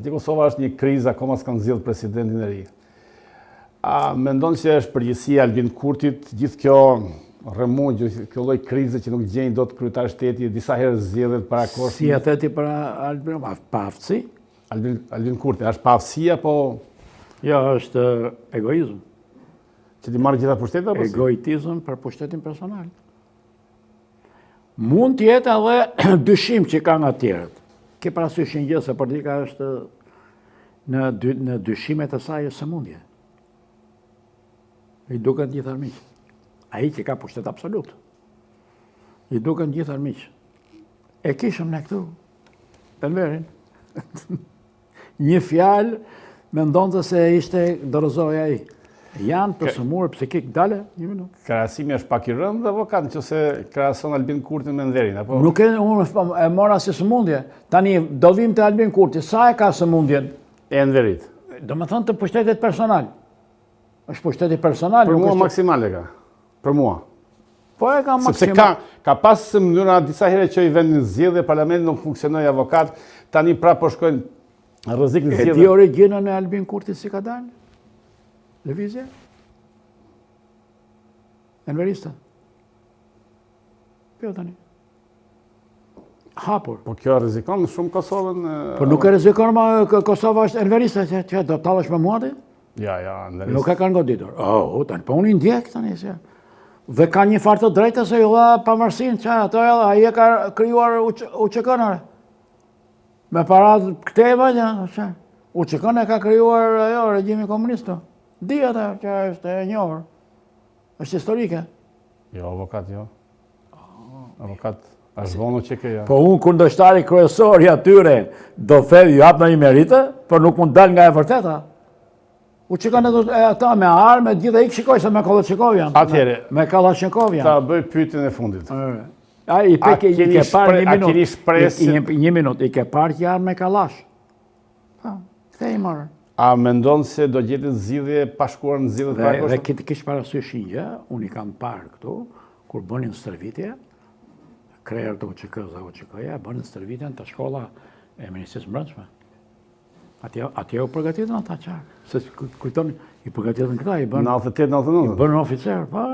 Atje Kosova është një krizë, akoma s'kanë zgjedhur presidentin e ri. A mendon se është përgjegjësia e Albin Kurtit gjithë kjo rrëmujë, gjithë kjo lloj krize që nuk gjejnë dot kryetar shteti, disa herë zgjedhje të parakohshme? Si e the ti për Albin, a paaftësi? Albin, Albin Kurti, është paaftësi apo Jo, është egoizëm. Që t'i marrë gjitha pushtetet apo si? Egoitizëm për pushtetin personal. Mund të jetë edhe dyshim që ka nga tjerët. Ke parasysh një gjë se politika është në, dy, në dyshimet e saj është sëmundje. I duken gjithë armiq. Ai që ka pushtet absolut. I duken gjithë armiq. E kishëm ne këtu, Enverin. Një fjalë mendonte se ishte dorëzohej ai. Janë të sëmurë psikik, dale, një minutë. Krahasimi është pak i rëndë, avokat, në qoftë se krahason Albin Kurtin me Enverin, apo? Nuk e, unë e mora si sëmundje. Tani, do vim te Albin Kurti, sa e ka sëmundjen? E Enverit. Domethënë të pushtetit personal. është pushteti personal. Për mua maksimal e ka. Për mua. Po e ka maksimal. Sepse ka, ka pas mënyra disa herë që i vendin zgjedhje, parlamenti nuk funksionoi avokat, tani prapë po shkojnë rrezik në zgjedhje. E di origjinën e Albin Kurtit si ka dalë? Lëvizje? Enverista. Po tani. Hapur. Po kjo rrezikon shumë Kosovën? Po nuk e rrezikon, ma Kosova është enverista, që, që do tallesh me mua ti? Ja, ja, enverista. Nuk e kanë goditur. Oh, tani, po unë i ndjek tani, se. Dhe ka një farë të drejtë se ju dha pavarësinë, që ato edhe, ai e ka krijuar UÇK-në. Me para këte e vajnë, që UÇK-në e ka krijuar ajo, regjimi komunist. Di ata që është e njohur. Është historike. Jo, avokat, jo. Avokat, është vonë që ke, ja. Po unë kundërshtari kryesor i atyre, do them, ju jap ndonjë meritë, por nuk mund dal nga e vërteta. U që kanë edhe ata me armë, gjithë e ikë shikoj se me Kallashnikov janë. Atëherë. Me Kallashnikov janë. Ta bëj pyetjen e fundit. A, i pe, i ke parë një minutë. A keni shpresë? Një minutë, i ke parë që janë me kallash. Po, këte i morën. A mendon se do gjetet zgjidhje pa shkuar në zgjedhje të parakohshme? Dhe këtë kish parasysh një gjë, unë i kam parë këtu, kur bënin stërvitje, krerët e UÇK-së dhe UÇK-ja, bënin stërvitjen te shkolla e Ministrisë Mbrendshme. Atje, atje u përgatitën ata që, se kujton, i përgatitën këta, i bënë... 98, 99. I bënë oficer, pa...